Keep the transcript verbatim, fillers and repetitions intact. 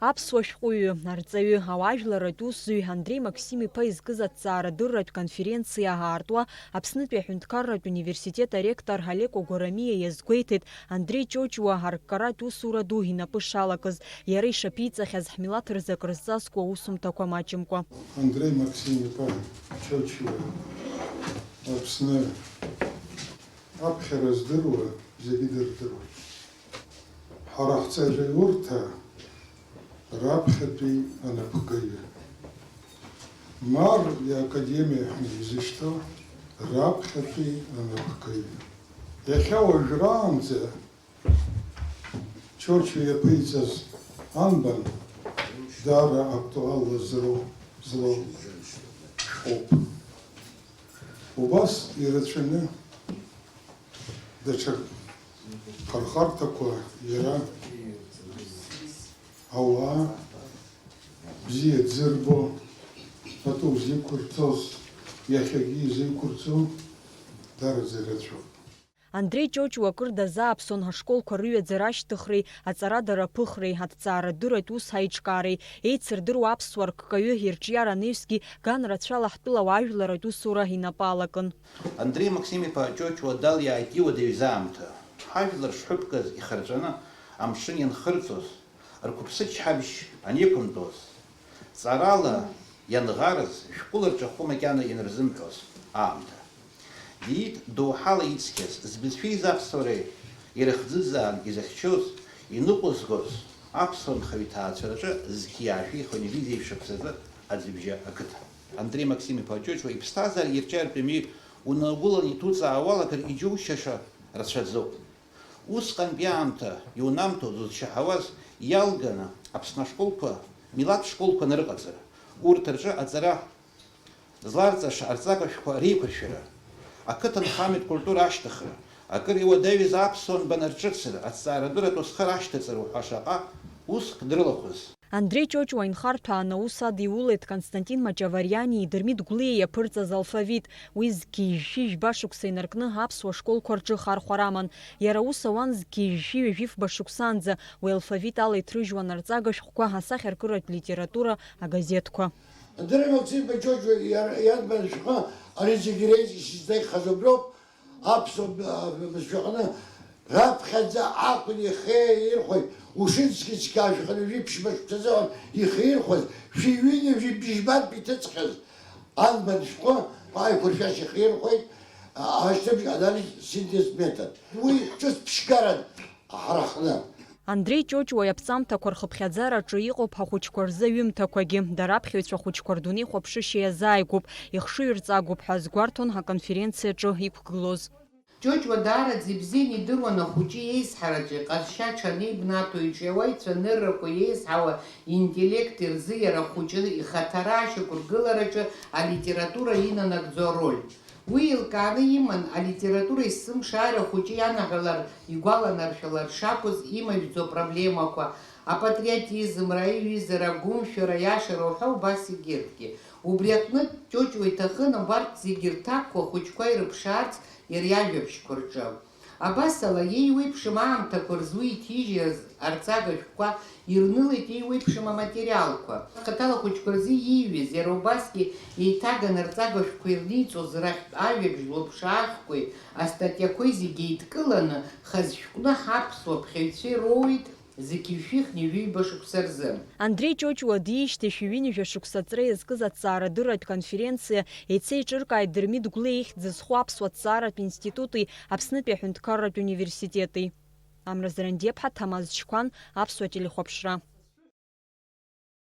Аԥсуа шәҟәыҩҩы, арҵаҩы, ауаажәларратә усзуҩ Андреи Максим-иԥа изкыз аҭҵаарадырратә конференциа аартуа Аԥснытәи аҳәынҭқарратә университет аректор Алеко Гәарамиа иазгәеиҭеит, Андреи Ҷоҷуа арккаратә усура ду инапы шалакыз, иара ишаԥиҵахьаз ҳмилаҭ рзы акрызҵазкуа аусумҭақәа маҷымкәа. Андреи Максим-иԥа Ҷоҷуа Аԥсны аԥхьара здыруа зегьы дырдыруеит. Ҳара ҳҵараиурҭа раԥхьатәи анапхгаҩы. Мар иакадемиа ҳәа изышьҭоу раԥхьатәи анапхгаҩы. Иахьа уажәраанӡа Чочо иаԥиҵаз анбан даара актуалла зроу, злоу шәҟәуп. Убас ирацәаны даҽа хырхарҭақәа иара ауаа бзиа дзырбо, пату зиқәырҵоз, иахьагьы изеиқәырҵо дараӡа ирацәоуп. Андреи Ҷоҷуа акыр дазааԥсон ҳашколқәа рыҩаӡара ашьҭыхреи аҵарадара аԥыхреи, аҭҵаарадырратә ус аиҿкаареи, еицырдыруа аԥсуа рккаҩы ирҿиара анаҩсгьы ган рацәала ҳтәыла ауаажәларратә усура инапы алакын. Андреи Максим-иԥа Ҷоҷуа далиааит иуадаҩыз аамҭа. Ҳажәлар шҳәыԥгаз ихарҵәаны амшын ианхырҵоз, рқәыԥсычҳабжь анеиқәымтәоз, ҵарала ианӷарыз, шәҟәыла рҿахәы макьана ианырзымҳәоз аамҭа. Диит доуҳала ицқьаз, збызшәа изаԥсуареи ирыхӡыӡаан изыхьчоз, иныҟәызгоз аԥсуа нхаҩ ҭаацәараҿы зқьи аашәи хынҩажәи жәеиза шықәсазы Аӡҩыбжьа ақыҭа. Андреи Максим-иԥа Ҷоҷуа иԥсҭазаара ирҿиаратә ҩымҩа унагәыланы иҭуҵаауа уалагар иџьоушьаша рацәаӡоуп. Усҟантәи аамҭа иунамҭо зызшьаҳауаз иалганы Аԥсны ашколқәа, милаҭ школқәа нарыҟаҵара, урҭ рҿы аҵара зларҵаша арҵага шәҟәқәа реиқәыршәара, ақыҭанхамҩатә культура ашьҭыхра, акыр иуадаҩыз аԥсуа нбан рҿыцра, аҭҵаарадырратә усхара ашьҭаҵара уҳәа шаҟа уск дрылахәыз. Андреи Ҷоҷуа инхарҭәааны аус адиулеит Константин Маҷавариани Дырмит Гәлиеи иаԥырҵаз алфавит. Уи зқьи жәшәи жәба шықәса инаркны аԥсуа школқәа рҿы хархәара аман. Иара аус ауан зқьи жәшәи ҩажәи фба шықәсаанӡа, уи алфавит ала иҭрыжьуан арҵага шәҟәқәа, асахьаркыратә литература, агазеҭқәа. Андреи Максим-иԥа Ҷоҷуа иар-, иарбан шәҟәы ари зегьы реизгьы сызҭаххаз уброуп, аԥсуа б-, а, бызшәаҟны раԥхьаӡа акәын ихы еирхәеит, Ушински цқьа шәҟәы жәиԥшьба шықәсазыҳәан ихы ирхәаз, шәи ҩынҩажәи бжьбатәи иҭыҵхьаз анбан шәҟәы аиқәыршәашьа ихы ирхәеит, а, ашьҭыбжь анализ синтез метод. Уи ҿыц ԥшьгаран ҳара ҳҟны. Андреи Ҷоҷуа иаԥҵамҭақәа рхыԥхьаӡараҿы иҟоуп ҳахәыҷқәа рзы аҩымҭақәагьы. Дара аԥхьаҩцәа ахәыҷқәа рдунеи хәаԥшышьа иазааигәоуп, ихшыҩ рҵагоуп ҳәа азгәарҭон ҳаконференциаҿы иқәгылоз. Ҷоҷуа даараӡа ибзианы идыруан ахәыҷы иеизҳараҿы иҟазшьа аҽанеибнаҭо, иҿиауа ицәаныррақәа иеизҳауа интеллект рзы иара ахәыҷы ихаҭара ашьақәыргылараҿы алитература инанагӡо ароль. Уи еилкааны иман алитература есымшааира ахәыҷы ианаҳәалар, игәаланаршәалар шакәыз имажәӡо апроблемақәа, апатриотизмра, аиҩызара, агәымшәара, аиашара уҳәа убас егьырҭгьы. Убри аҟнытә, Ҷоҷуа иҭахын убарҭ зегьы рҭакқәа ахәыҷқәа ирыԥшаарц иара иажәабжьқәа рҿы. Абасала, иеиуеиԥшым аамҭақәа рзы уи иҭижьыз арҵага шәҟәқәа ирнылеит иеиуеиԥшым аматериалқәа. Хаҭала ахәыҷқәа рзы ииҩыз, иара убасгьы еиҭаганы арҵага шәҟәқәа ирниҵоз рахьтә ажәабжь лоуп шаахқәеи астатиақәеи зегьы еидкыланы, хаз шәҟәны ҳаԥсуа ԥхьаҩцәа ироуеит, зқьи жәшәи хынҩажәи ҩба шықәса рзы. Андреи Ҷоҷуа диижьҭеи шәи ҩынҩажәа шықәса аҵра иазкыз аҭҵаарадырратә конференциа еицеиҿыркааит Дырмит Гәлиа ихьӡ зху Аԥсуа ҭҵааратә институти Аԥснытәи аҳәынҭқарратә университети. Амра Зарандиаԥҳа, Ҭамаз Чқәан, Аԥсуа телехәаԥшра.